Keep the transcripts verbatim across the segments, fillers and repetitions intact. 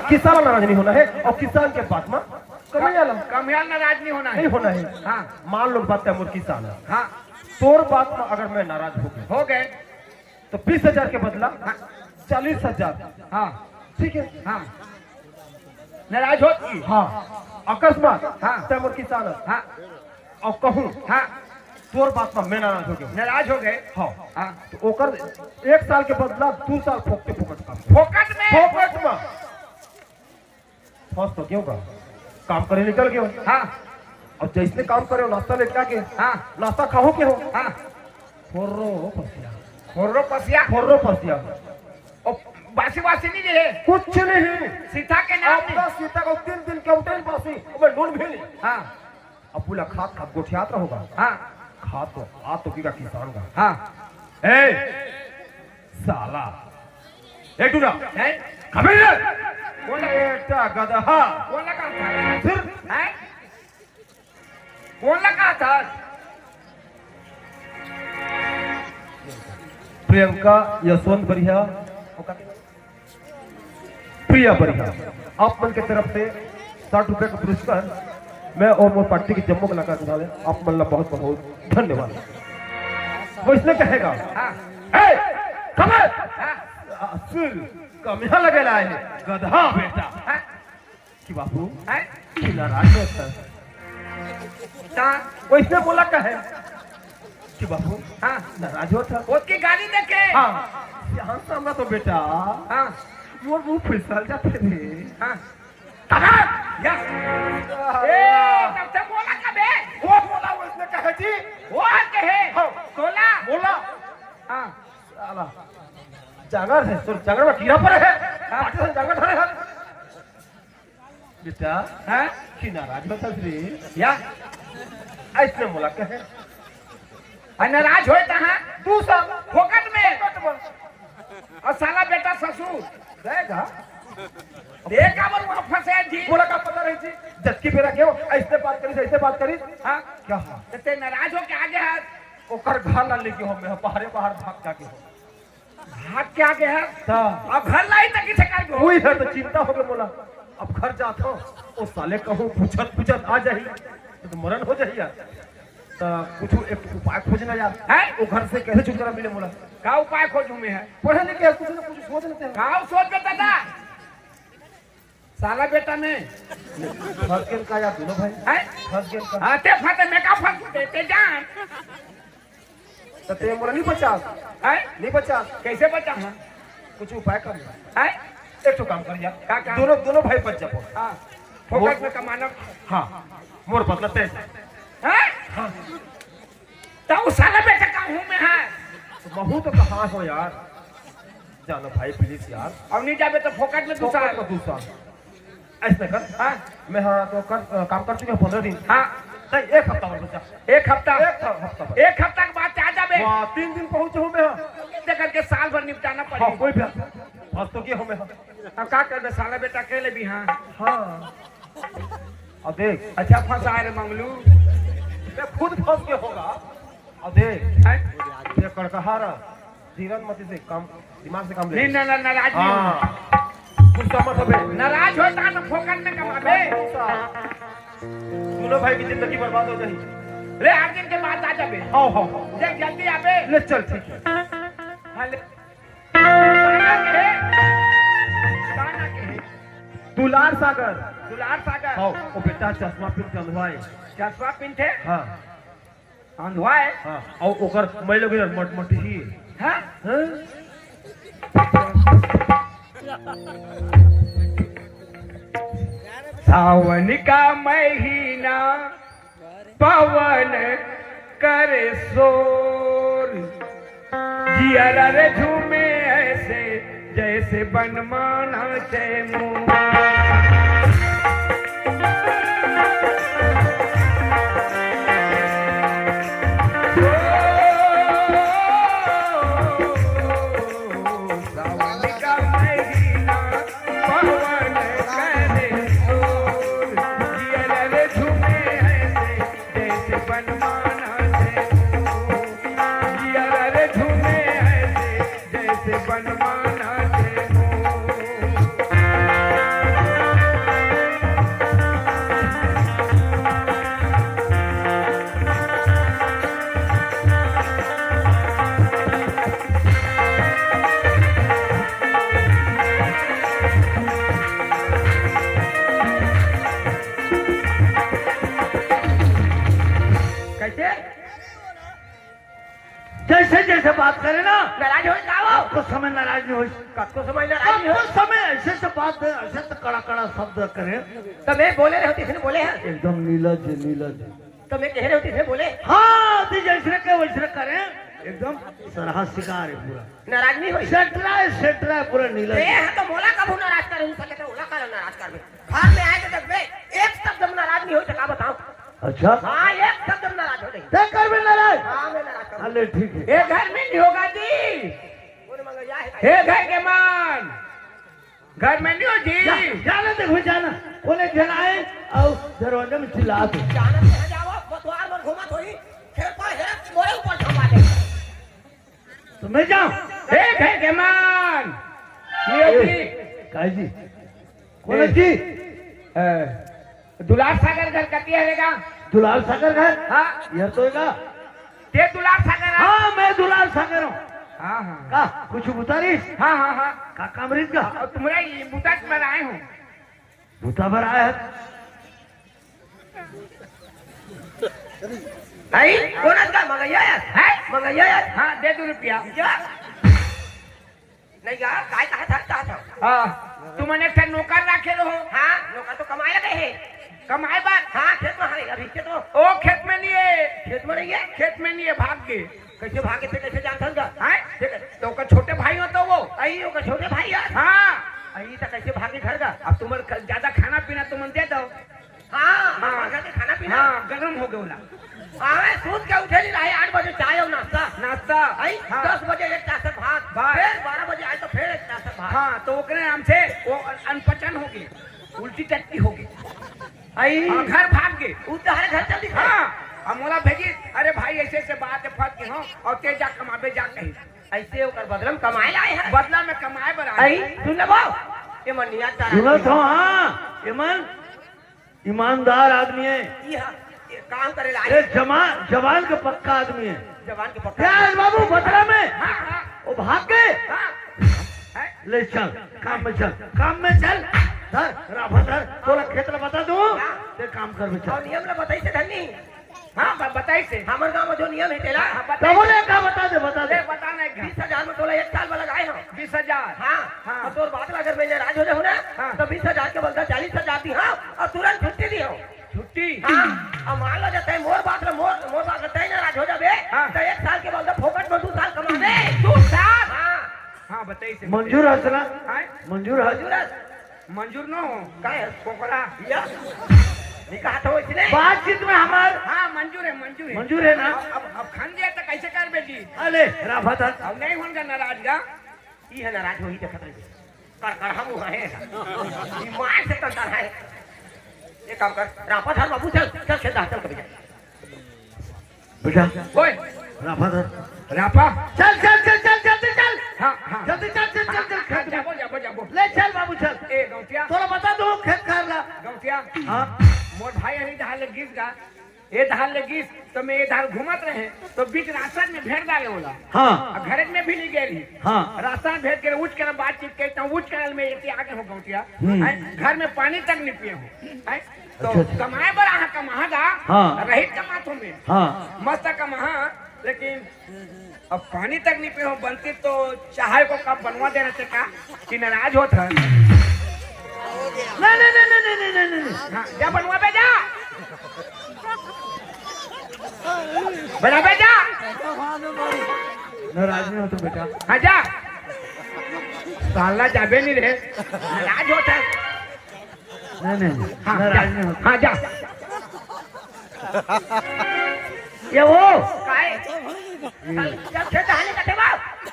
किसान ला नाराज नहीं होना है, अउ किसान के बात में कमइया ला कमइया नाराज नहीं होना है। नहीं होना है। हाँ। मान लो बात है मोर किसान ला। हाँ। तोर बात में अगर मैं नाराज हो गया, हो गए। तो बीस हजार के बदला हाँ। चालीस हजार। हाँ। ठीक है। हाँ। नाराज होत ही। हाँ। अकस्मात हाँ। तैं मोर किसान हस। हाँ। अउ कहूँ हाँ। तोर बात में मैं नाराज हो गया। नाराज हो गए। हाँ। हाँ। तो ओकर एक साल के बदला दू साल फोकटे फोकट काम। फोकट में? फोकट में। फंस तो गयो गा, काम करे निकल गयो। हाँ। अब जैसने काम करे हो, नाश्ता लेके आके, हाँ। नाश्ता खाहूँ के हो? हाँ। फोर्रो पसिया। फोर्रो पसिया? फोर्रो पसिया। ओ, बासी वासी नहीं रहे? कुछ नहीं। सीता के नाम अपना नहीं। सीता को तीन दिन के उठे बासी, ओमे नून भी नहीं। हाँ। अब बोला खात खात गोठियात रहोगा। हाँ। खात तो, आ तो की का किसान का। हाँ। ए, साला। ए, टूरा। हैं? खबे रे। कौन लगा? बेटा गदहा। कौन लगा था? फिर? हैं? कौन लगा था? प्रियंका यशवंत बढ़िया। प्रिया बढ़िया, आप मन के तरफ से साठ रुपए का पुरस्कार, मैं और मोर पार्टी के जम्मो कलाकार के नाम ले आप मन ला बहुत बहुत धन्यवाद। वैसने कहेगा, हाँ। ए, खबर! हाँ। आ, सुन, कमिया लगे लाए हैं, गधा बेटा। हाँ। कि बाबू, हैं? कि नाराज होत हस? ता? वैसने बोला कहे कि बाबू, हाँ। नाराज होत हस? ओतकी गाली देके? हाँ। यहाँ सामना तो बेटा, हाँ। मोर मुंह फिसल जाथे रे। हाँ। कहा? या। ए, तब से बोला कबे? वो बोला, वैसने कहे जी। वो कहे? हाँ। तोला? बोला। हाँ। साला, जांगर है, तोर जांगर में कीड़ा पड़े है। हाँ। पार्टी से जांगर धरे है। बेटा, हाँ? कि नाराज होत हस रे? या? अइसने मोला कहे। आ, नाराज होय त हाँ? दू साल। फोकट में? फोकट में। अउ साला बेटा ससुर। देख, हाँ? देख काबर वहाँ फंसे जी। मोला का पता रही जी? जतकी बेरा गेंव, अइसने बात करिस, अइसने बात करिस। हाँ? क्या हाँ? त तैं नाराज होके आगे हस। ओकर घर ला लेके हो, मैं बाहरे बाहर भाग जाके हो। भाग के आगे हस? हाँ। अब घर ला ही तक इसे कर दो। वही है तो चिंता हो गई मोला। अब घर जात हो, ओ साले कहूँ पूछत पूछत आ जाही, तो मरण हो जाही यार। तो कुछ एक उपाय खोजना यार। हैं? वो घर से कैसे छुटकारा मिले मोला? का उपाय खोजूं मैं है? पढ़े लिखे हैं, कुछ ना कुछ सोच लेते हैं। का सोच के दादा? साला बेटा ने। फंस गेन का यार दोनों भाई? हैं? फंस गेन का? हाँ, ते फंसे, मैं का फंस देते जान। तो ते मोला नहीं बचा? हैं? नहीं बचा? कैसे बचा? हाँ। कुछ उपाय कर ले। हैं? एक ठो काम कर यार। का काम? दोनों, दोनों भाई बच जाबो। हाँ। फोकट में कमाना। हाँ। मोर बदला तय। हैं? हाँ। तो उस साला बेटा का हूँ मैं, हाँ। तो बहू तो कहाँ हो यार? जाना भाई, please यार। अब नहीं जाबे तो फोकट में दू साल। फोकट में दू साल। अइसने कर। हाँ। मैं हाँ तो कर, अ, काम कर चुके हैं पंद्रह दिन। हाँ। नहीं, एक हफ्ता भर बचा। एक हफ्ता? एक ह-, हफ्ता भर। एक हफ्ता के बाद आ जाबे। वाह, तीन दिन पहुंचे हूँ मैं हाँ। ऐसे करके साल भर निपटाना पड़ेगा। हाँ, कोई भी हफ्ता। फंस तो गया हूँ मैं हाँ। अब का करबे, साला बेटा अकेले भी हाँ। हाँ। अब देख। अच्छा फंसा रे मंगलू। मैं खुद फंस के होगा। अब देख, हैं? ये कड़कहारा धीरन मती से काम, दिमाग से काम ले। नहीं, ना, ना, नाराज नहीं हाँ। होना। गुस्सा मत होबे। नाराज होता ना फोकट में कमाबे। दोनों भाई की जिंदगी बर्बाद हो जाही। ले, आठ दिन के बाद आ जाबे। हाँ, हाँ, हाँ। देख, जल्दी आबे। ले, चल, ठीक है। हाँ, ले। काना के? काना के? दुलार सागर। दुलार सागर। हाँ, वो बेटा चश्मा पहन के अंधवा है। चश्मा पहनथे? हाँ। अंधवा है? हाँ, अउ ओकर मैं लोग इधर मटमटी ही। हाँ? हाँ? सावन का महीना, पवन करे शोर, जियरा रे झूमे ऐसे, जैसे बनमाना चैमू। करे ना, नाराज होय का वो? कतको समय नाराज नहीं होय। कतको समय नाराज नहीं होय? कतको समय ऐसे से बात, ऐसे से कड़ा कड़ा शब्द करे। त मैं बोले रहे होती, इसने बोले हैं। एकदम नीलज, नीलज। त मैं कहे रहे होती, इसने बोले। हाँ, ती जैसे के वैसे करे, एकदम सरहा शिकार है पूरा। नाराज नहीं होय? सेटरा है, सेटरा है पूरा नीलज। ए, हाँ, त मोला कभू नाराज करे हो सके त ओला काला नाराज करबे। घर में आए तो जब मैं एक शब्द में नाराज नहीं होय त का बताऊं? अच्छा। हाँ, एक शब्द में नाराज हो नहीं। तय करबे नाराज? हाँ, मैं नाराज करूँ। हाँ, ले, ठीक है। ए घर में नहीं होगा जी। कौन मंगैया है? ए घर के मन, घर में नहीं हो जी। जा, जाना देखो, जाना। कोने जनाए और दरवाजे में चिल्ला दे। जाना कहाँ जाओ? बतवार मन घूमत होई। खेल पर है, मोरे ऊपर झपा दे। तो मैं जाऊं? ए घर के मन, नहीं हो ए, जी। काय जी? कोने ए, जी? ए, दुलार सागर घर कती हरे गा? दुलार सागर घर? हाँ। ये तो का? ते दुलार सागर है? हाँ, मैं दुलार सागर हूँ। हाँ, हाँ। का? कुछ बुता रही? हाँ, हाँ, हाँ। का काम रही का? और तुम्हारा ये बुता पर आए हूँ। बुता पर आया है? आई? कौन है का? मंगैया यार? है? मंगैया यार? हाँ, दे दो रुपया। क्या? नहीं यार, काय कहा था, कहा था? हाँ, तुमन एक ठन नौकर राखे रहो। हाँ, नौकर तो कमाए लगे हे। कमाए बर? हाँ, खेत में हवे, अभी खेत में। ओ, खेत में नहीं है। खेत में नहीं है? खेत में नहीं है, भाग गे। कैसे भागे थे, कैसे जानथन गा? हैं? ठीक है। तो ओकर छोटे भाई हो तो वो? आई, ओकर छोटे भाई यार। हाँ। आई, तो कैसे भागे घर का? अब तुमन क-, ज्यादा खाना पीना तुमन दे दो। हाँ, हाँ। हमारे घर के खाना पीना। हाँ, गरम हो गया ओला। हाँ, सूत के उठे नहीं रहे, आठ बजे चाय और नाश्ता। नाश्ता। आई, हाँ। दस बजे एक चासक भात। भात। फिर बारह बजे आए तो फिर एक चासक भात। हाँ, तो ओकरे नाम से वो अनपचन हो गई, उल्टी टट्टी हो गई। आई। हाँ, घर भाग गए। उ तोहरे घर चल दी। हाँ, हम मोला भेजी, "अरे भाई, ऐसे ऐसे बात है, फंस गए हो, और तेज जा कमाबे जा कहीं।" ऐसे ओकर बदला में कमाए आए हैं। बदला में कमाए बर आए। आई, सुन ले बाबू, ये मन नियत तारा सुनत हो, हाँ, ये मन ईमानदार आदमी है। ये हाँ, ये काम करे ला। ये जमा-, जवान के पक्का आदमी है। जवान के पक्का। क्या है बाबू, बतरा में? हाँ, हाँ। वो भाग गए। हाँ। है? ले चल, काम में चल, काम में चल। धर, राभा धर, तोला खेत ला बता दूं, हाँ। ते काम कर में चल। और नियम ला बताई से धनी। हाँ, ब-, बताई से। हमर गांव में जो नियम है तेला। हाँ, हाँ, बताई तो बोले से। का बता दे, बता दे। ले, बता नहीं का। बीस हजार में तोला एक साल में लगाए हो। बीस हजार। हाँ, हाँ। और तोर बात ला अगर मैं नाराज हो जाऊँ ना, हाँ। तो बीस हजार के बदला चालीस हजार दी, हाँ, और तुरंत छुट्टी दी हो। छुट्टी? हाँ, अब मान लो जब तय मोर बात ला, मोर, मोर बात ला तय नाराज हो जाबे, हाँ। तो एक साल के बदला फोकट में दू साल कमा दे। दू साल? हाँ। हाँ, बताई से। मंजूर हस ना? हाँ? मंजूर हस? मंजूर हस? मंजूर न हो। का है? कोकरा। या? नहीं कहा था वो इसने? बातचीत में हमार हाँ, मंजूर है, मंजूर है। मंजूर है ना? अब, अब, अब खन दिया तो कैसे कर बेटी? अले, राफत हस। अब नहीं होन का नाराज गा। ई है नाराज वही देखत रही। कर, कर हम हुआ है। ई मार से तंतर है। एक काम कर, राफत हस बाबू, चल, चल, खेत चल, चल, चल। बेटा, ओए, राफा धर। राफा। चल, चल, चल, चल, जल्दी चल। हाँ, हाँ। जल्दी चल, चल, चल, चल, हाँ, खेत में। जाबो, जाबो, जाबो। ले चल बाबू, चल। ए, गौंटिया। तोला बता दो, खेत खार ला। गौंटिया। हाँ। मोर भाई अभी धान लग गिस गा। ए धान लग गिस, तो मैं ए धान घूमत रहे, तो बीच रास्ता में भेड़ डाले होला। हाँ। आ, घर में भी नहीं गए रही। हाँ। रास्ता में भेड़ के उठ कर बातचीत के, तो उठ कर मैं ये आगे हो गौंटिया। हम्म। हैं? घर में पानी तक नहीं पिए हो। हैं? तो अच्छा, अच्छा। कमाए बर आहा कमाहा गा, हाँ। रहित कमात हो में। हाँ। मस्त कमाहा, लेकिन अब पानी तक नहीं पीहो, बनती तो चाय को कप बनवा देना थे का, कि नाराज होत है। नहीं, नहीं, नहीं। हाँ, जा बनवा बे जा। बना बे जा। नाराज नहीं हो तो बेटा। हाँ, जा। साला जाबे नहीं रे। नाराज होत है। नहीं, नहीं, नहीं। हाँ, नाराज जा। नहीं होता। हाँ, जा। ये वो। काय? चल, चल, खेत हाले कटे बा।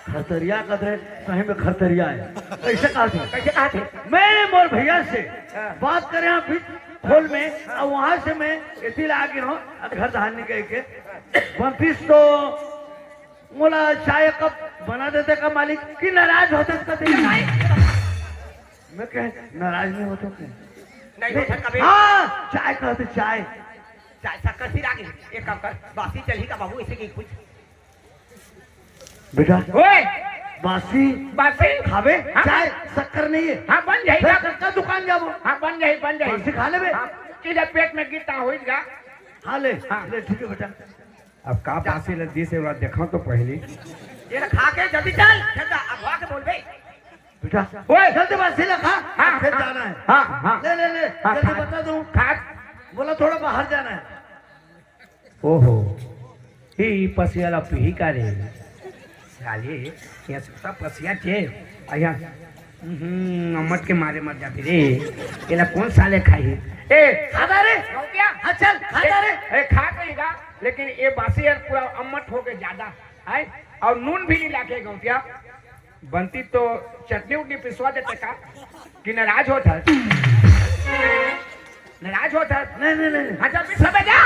खरतरिया कत रहे, सही में खरतरिया है। कैसे कहा थे? कैसे कहा थे? मैं मोर भैया से हाँ। बात करे हैं फिर खोल में, और वहां से मैं इसी ला आगे हूँ, घर धान निकल के। बंतीस तो मोला चाय कप बना देते का मालिक, कि नाराज होते कते? मैं कहे, नाराज नहीं होते कहे। नहीं होते कभी। हाँ, चाय कहते, चाय। चाय शक्कर सिरा गई। एक काम कर, बासी चलही का बाबू, इसे की कुछ। बेटा, ओए! बासी बासी? खावे? हाँ। चाय शक्कर नहीं है। हाँ, बन जाएगा। फिर शक्कर दुकान जाबो। हाँ, बन जाए, बन जाए। बासी खा लेबे। हाँ, इधर पेट में गिरता होइगा। हाँ, ले, हाँ। ले, ठीक है बेटा। अब का बासी ल दिस हे, ओला देखव तो पहिली। ये खा के जल्दी चल, खेत जा, अगवा के बोलबे। बेटा, ओए! जल्दी बासी ला खा, हाँ, खेत हाँ, जाना है। हाँ, हाँ। ले, ले, ले, हाँ, जल्दी खा, बता दूं। खा। बोला थोड़ा बाहर जाना है। ओहो, ई पसिया ला पीही का रे? साले, ये सब पसिया चे, अइया, हम्म, अम्मट के मारे मर जाती रे। एला कौन साले खाही? ए, खा जा रे। गौंटिया। हाँ, चल, खा जा रे। ए, खा कहीं का, लेकिन ये बासी यार पूरा अम्मट हो गए ज्यादा, है? और नून भी नहीं लाके गौंटिया। बनती तो चटनी उटनी पिसवा देते का, कि नाराज होत है? नाराज होत है? नहीं, नहीं, नहीं, नहीं। हाँ, चल, पिसवा जा।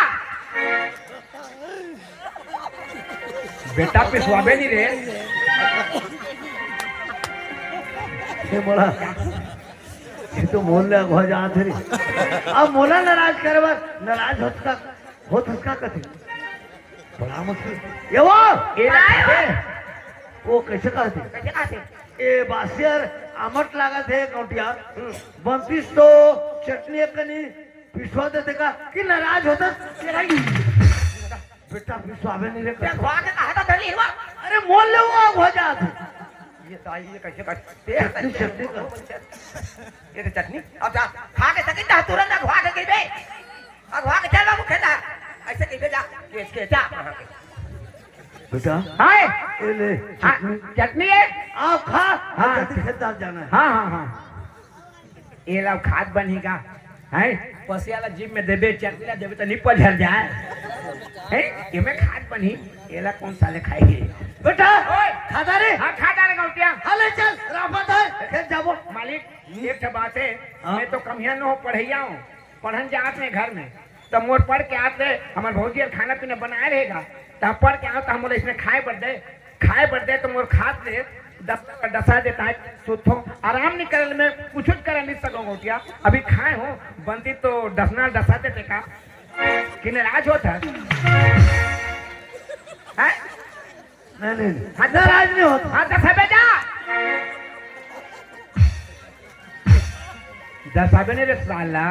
बेटा, पिसवाबे नहीं रे। ये मोला, ये तो मोल ले अगवा जात हे रे। अब मोला नाराज करबर, नाराज होत का, होत का कथे? बड़ा मुश्किल। ये वो, ये काय रखा वो? वो कैसे कहते? कैसे कहते? ए बासियर आमट लागत है गौंटिया। हम्म। बनतीस तो चटनी एक कनी पिसवा देते का कि नाराज होता? ये भाई। बेटा पिसवाबे नहीं रे। ये खवा के कहा था धनी हुआ? अरे मोल ले वो हो जात। ये तो आई, ये कैसे कर? चटनी, चटनी का। ये तो चटनी। अब जा, खा के सकिन ना, तुरंत खवा के गई बे। अगवा के चल बाबू खेता। ऐसे कहिबे जा, केस के जा। बेटा, हाय। ए ले, हाँ, चटनी। चटनी है? आओ खा, हाँ। जल्दी खेत जाना है। हाँ, हाँ, हाँ। ये लाओ खाद बनी का, हैं? पसिया ला जीभ में देबे, चटनी ला देबे तो निपल झर जाए। हैं? ये में खाद बनी, ये ला कौन साले खाई? बेटा, ओए। खाता रे? हाँ, खाता रे गौंटिया। हाँ, ले चल, राफत है, खेत जाबो। मालिक, एक ठे बात है, हाँ। मैं तो कमिया न हो, पढ़ैया हूँ। पढ़न जात रहे घर में, त मोर पढ़ के आत रहे, हमर भौजी हर खाना पीना बनाए रहेगा, त हम पढ़ के आओ, त हम बोले, "इसने खाए बर दे, खाए बर दे," त मोर खात रहे, दस, डसा देता है, सुतो, आराम नहीं करल में, कुछ कर नहीं सको गौंटिया, अभी खाए हो, बनती तो डसना डसा देते का, कि नाराज होत है? हैं? नहीं, नहीं, नहीं। हाँ, तो नाराज नहीं होता। हाँ, तो सबे जा। दसाबे नहीं रे साला।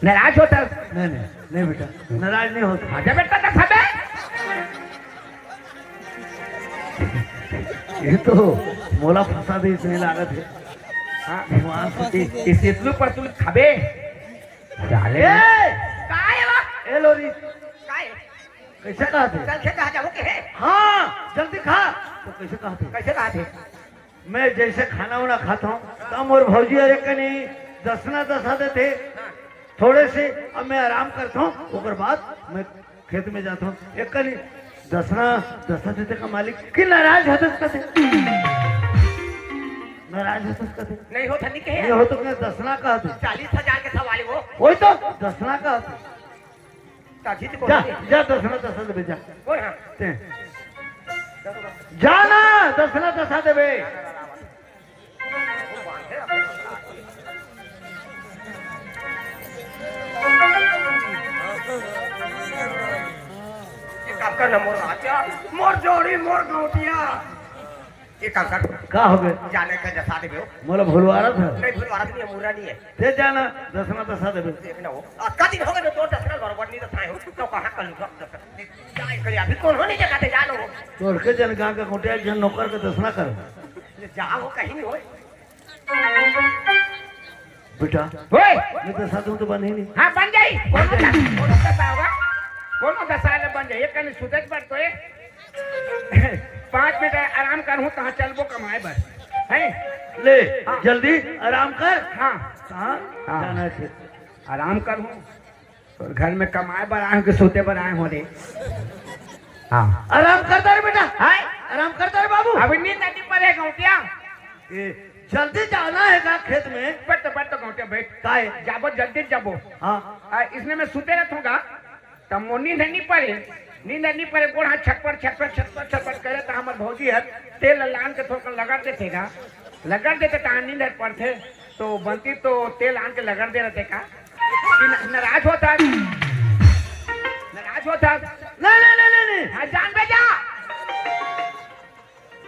नाराज होता। नहीं, नहीं, नहीं बेटा, नाराज नहीं होता। हाँ, जब बेटा दसाबे। ये तो मोला फंसा दे, इसने लागत है। हाँ। वहाँ से इस, इस इतलू पर तू खाबे। साले। ए! काय बा? ए लोरी। काय? कैसे कहत हे? चल खेत कहाँ जाबो के हे? हाँ, जल्दी खा। तो कैसे कहत हे? कैसे कहत हे? मैं जैसे खाना वाना खाता हूँ, त मोर भौजी हर एक कनी दसना दसा देथे, हाँ। थोड़े से अब मैं आराम करता हूँ, ओकर बाद मैं खेत में जाता हूँ। एक कनी दसना दसा देथे का मालिक कि नाराज होथस कथे। नाराज होथस कथे। नहीं होता, नहीं कहे। नहीं हो तो मैं दसना कहत हे। चालीस हजार के सवाल वो। वही तो, दसना कहत हे। ताजी तो जा, बोल। जा, दसना दसा देबे, जा। बोल, हाँ। ते। जा ना, दसना दसा देबे। ये काका न मोर राजा, मोर जोड़ी, मोर गौटिया। ये काम कर। का हो गए? जाने के दसा देबे हो। मोला भुलवारत हे। नहीं, भुलवारत नहीं है, मुरा नहीं है। ते जाना, दसना दसा देबे। देख ना हो, अतका दिन हो गए, तो दसना गड़बड़ नहीं दसाए हो, तो कहाँ कर लूँगा दसना? जाए करे, अभी कौन हो नहीं जगह ते जानो हो। तोर के जन गाँव के कोटे एक जन नौकर के दसना कर। ले जाओ, कहीं नहीं होए। बेटा, ओए! मैं दसा दूँ तो बन ही नहीं। हाँ, बन जाई। कौन दसा, कौन दसा होगा? कौन दसा ले बन जाई? ये कहीं सुधर पर तो ये पाँच मिनट आराम करहूँ, तहाँ चलबो कमाए बर। हैं? ले, हाँ। जल्दी आराम कर। हाँ। कहाँ हाँ। जाना है खेत? आराम करहूँ। तो घर में कमाए बर आए हो कि सोते बर आए हो रे? हाँ। आराम करता रे बेटा। हाँ? आराम करता रे बाबू। अभी नींद नहीं पड़े गौंटिया। ए, जल्दी जाना है का खेत में? बैठ तो, बैठ तो गौंटिया, बैठ। काहे? जाबो, जल्दी जाबो। हाँ। आ, इसने मैं सुते रहूँगा। तब मोर नींद नहीं पड़े, नींद नहीं पड़े, गोड़ हाथ छटपट, छटपट, छटपट, छटपट करे, तो हमर भौजी हर तेल लान के थोड़ा लगड़ देथे गा, लगड़ देथे, तहाँ नींद हर पड़थे, तो बनती तो तेल आन के लगड़ दे रहते का, कि न-, नाराज होता, नाराज होता। नहीं, नहीं, नहीं, नहीं, नहीं। हाँ, जान बे जा।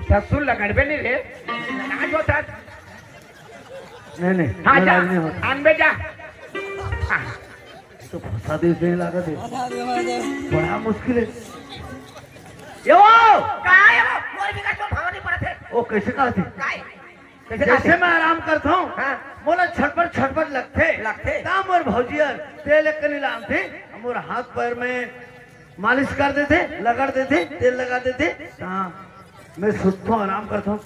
ससुर लगड़बे नहीं रे, नाराज होता। नहीं, नहीं, हाँ, जा, नाराज नहीं होता। आन बे जा। हाँ। तो फंसा दे, इसमें लागत है। बड़ा मुश्किल है। ये वो! काय हे वो? मोर बिगड़ तो भाव नहीं पड़त हे। ओ, कइसे कहत हे? काय? कइसे जइसे कहत हे? मैं आराम करत हूँ, हाँ। मोला छटपट छटपट लगथे। लगथे। त मोर भौजी हर तेल एक कनी लानथे, मोर हाथ पैर में मालिश कर देथे, रगड़ देथे, तेल लगा देथे। हाँ, मैं सुतथों, आराम करथों,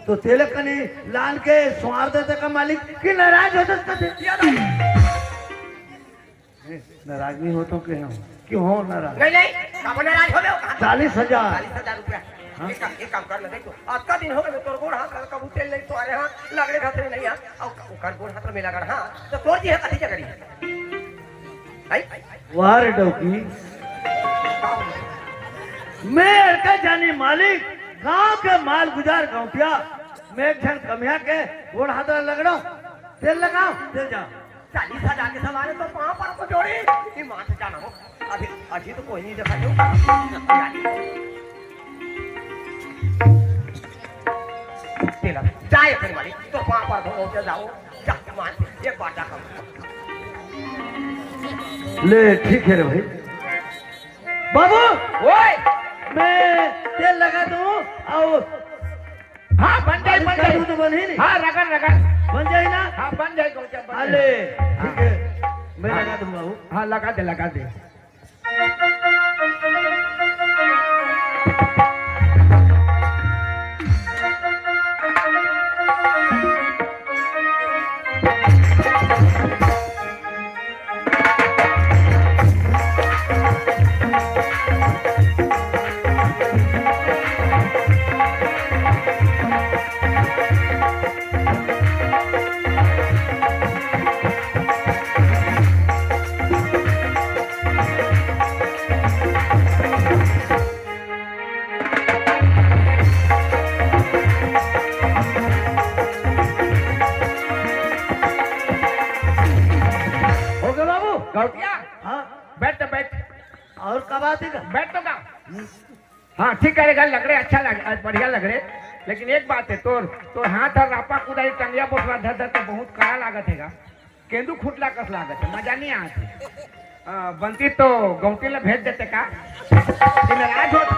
तो तेल एक कनी लान के सुवार देथे का मालिक, कि नाराज हो जाथे। ए, नाराज नहीं हो तो कहे हो। क्यों हो नाराज? नहीं, नहीं, काबर नाराज हो गए हो? कहाँ? चालीस हजार। चालीस हजार रुपया। हाँ? एक काम, एक काम कर ना, देख तो, अतका दिन हो गए, तोर गोड़ हाथ कभू तेल नहीं सुवारे, हाँ, रगड़े घसरे नहीं, हाँ, अउ ओकर गोड़ हाथ में रगड़, हाँ, तो तोर जी है कथी जगड़ी? नहीं? वाह रे डौकी, मैं अड़का जानी मालिक, गांव के मालगुजार गौंटिया, मैं एक झन कमिया के गोड़ हाथ ला रगड़ो, तेल लगाओ, तेल जाओ। चालीस हजार के सवार हे तो पाँव पर को जोड़ी। ये माँ से जाना हो। अभी, अभी तो कोई नहीं देखा जो। तेरा चाय फिर वाली तो पाँव पर को जाओ। जा, मान, एक बार जा कर। ले, ठीक है रे भाई। बाबू, ओए! मैं तेल लगा दूं, आओ। हाँ, बन जाए, बन जाए। तो बनी नहीं। हाँ, रगड़, रगड़। बन जाए ना? हाँ, बन जाए, गौतम, बन जाए। अरे, ठीक है। मैं हाँ। लगा दूंगा वो। हाँ, लगा दे, लगा दे। हो गया बाबू? गौटिया? हाँ। बैठ तो बैठ। और का बात है का? बैठ तो का? हाँ, ठीक है, रगड़, अच्छा लग, बढ़िया लग रहे। लेकिन एक बात है, तोर, तोर हाथ और रापा कुदारी टंगिया बोसला धर धर तो बहुत कड़ा लागत है गा। केंदू खुटला कस लागत है, मजा नहीं आत है। आ, बनती तो गौंटी ला भेज देते का? कि नाराज होत,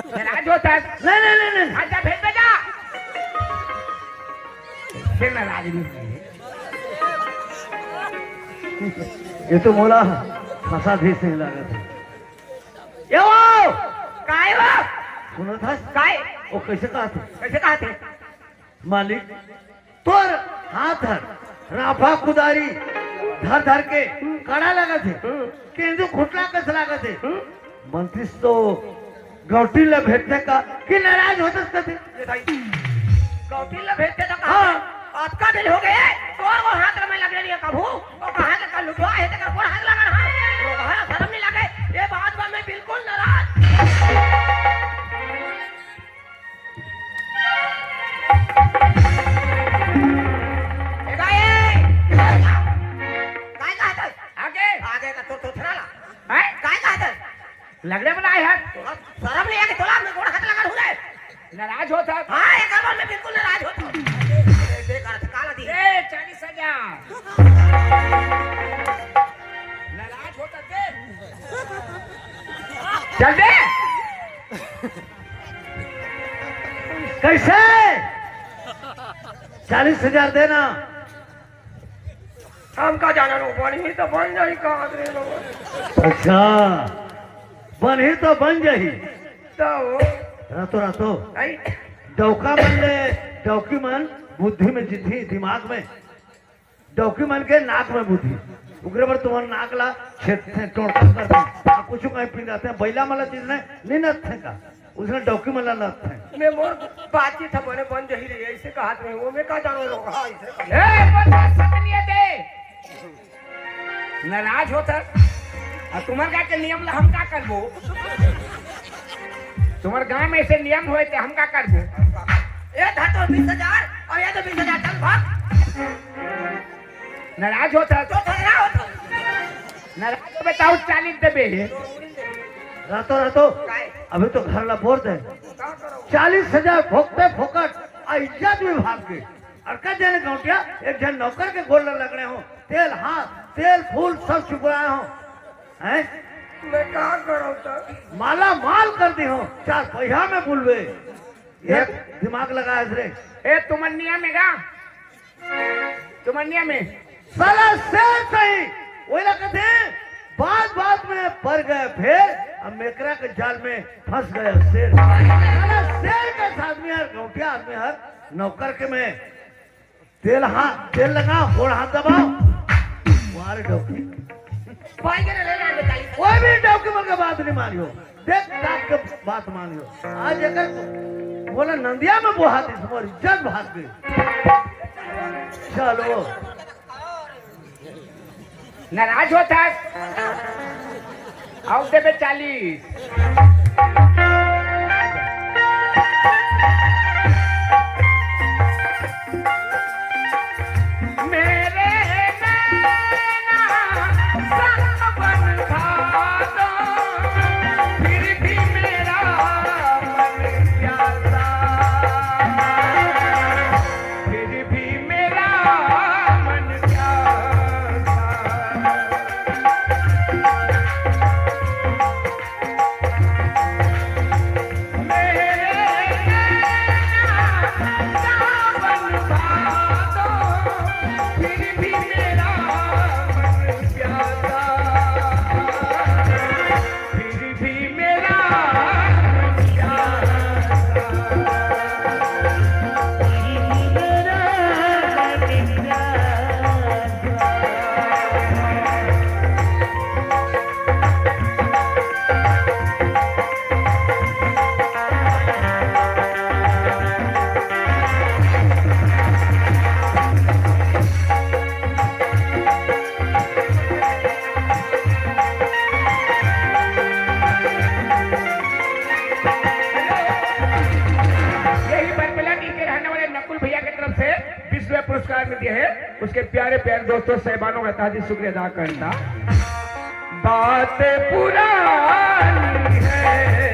नाराज होत है। नहीं, नहीं, नहीं, नहीं। अच्छा, भेज दे जा। से नाराज नहीं है। ये तो मोला फंसा भी सही लागत है। ये वो! काय वो? सुनो था? काय? वो कैसे कहा थे? कैसे कहा थे? मालिक, तोर हाथ हर राफा कुदारी धर धर के कड़ा लागत हे, हम्म। केंदू खुटला कस लागत हे। हम्म। मंत्रिस तो गौटी ला भेजते का कि नाराज होतस कथे। ये भाई, गौटी ला भेजते तो कहा, हाँ। अतका दिन हो गए, तोर वो हाथ में लगे नहीं है कभू, वो कहाँ के कल लुटवा है, तेरा कौन हाथ लगा रहा? वो कहा शर्म नहीं लगे, ये बात पर मैं बिल्कुल नाराज। ए भाई, ए! काय कहत हस? आगे। आगे का तो, तो थोड़ा ला। हैं? काय कहत हस? लगड़े बनाए हस। तोला शर्म नहीं आगे, तोला मैं गोड़ हाथ लगा हूँ रे। नाराज होत हस? हाँ, एक बार मैं बिल्कुल नाराज होत हूँ। अरे, बेकार से काला दी। ए, चालीस हजार। नाराज होत हस बे। चल बे। कैसे? चालीस हजार देना। हमका जाना लो, बनी तो बन जाही का रे लो। अच्छा, बनी तो बन जाही। तो रातो रातो नहीं। डौका मन ले, डौकी मन बुद्धि में जितही, दिमाग में। डौकी मन के नाक में बुद्धि। ओकरे बर तुम्हर नाक ला छेदथे, टोंटका करथे। आ कुछु कहीं पिंदाथे, बइला मन ला जिसने नहीं नथथे का, उसने डौकी मन ला नथथे। मैं मोर बातचीत ह बने बन जही रही, ऐसे कहत रहे, वो मैं का जानो लोग, हाँ, ऐसे कहत। ए, बदमाश सतनिया दे। नाराज होत हस। आ तुम्हर का के नियम ला हम का करबो? तुम्हर गांव में ऐसे नियम होए ते हम का करबो? ए, धर तो बीस हजार और ये तो बीस हजार, चल भाग। नाराज होत हस। तो झगड़ा होत हस। नाराज होबे त चालीस देबे। रातो रातो। काय? अभी तो घर ला बोर दे। का करो? चालीस हजार भोगते फोकट, आ इज्जत भी भाग गई। अड़का जाने गौंटिया, एक झन नौकर के गोड़ ला लगड़े हो, तेल हाथ, तेल फूल सब चुकराए हो, हैं? मैं का करव त? माला माल कर दे हो, चार पहिया में बुलवे। ये दिमाग लगा है रे। ए, तुमनिया में गा? तुमनिया में? साला शेर सही, वही ना कहते, बात बात में पड़ गए फेर, अब मेकरा के जाल में फंस गया शेर। साला शेर के आदमी हर, गौटिया आदमी हर, नौकर के में तेल हाथ, तेल लगा, गोड़ हाथ दबाओ। वाह रे डौकी। भाई के ले ले, ले ले। कोई भी डौकी मन के बात नहीं मानियो। देख, डाक के बात मानियो। आज अगर बोला नंदिया में बोहा दी, तुम्हारी इज्जत भाग गई। चलो। नाराज होता है। आओ देबे चालीस। मेरे नैना सावन भादो, फिर भी मेरा मन प्यासा, फिर भी मेरा मन प्यासा। यही बरबला नीचे रहने वाले नकुल भैया की तरफ से विश्व पुरस्कार में दिए हैं, उसके प्यारे प्यारे दोस्तों साहिबानों का तहे दिल शुक्रिया अदा करता। बात पुरानी है,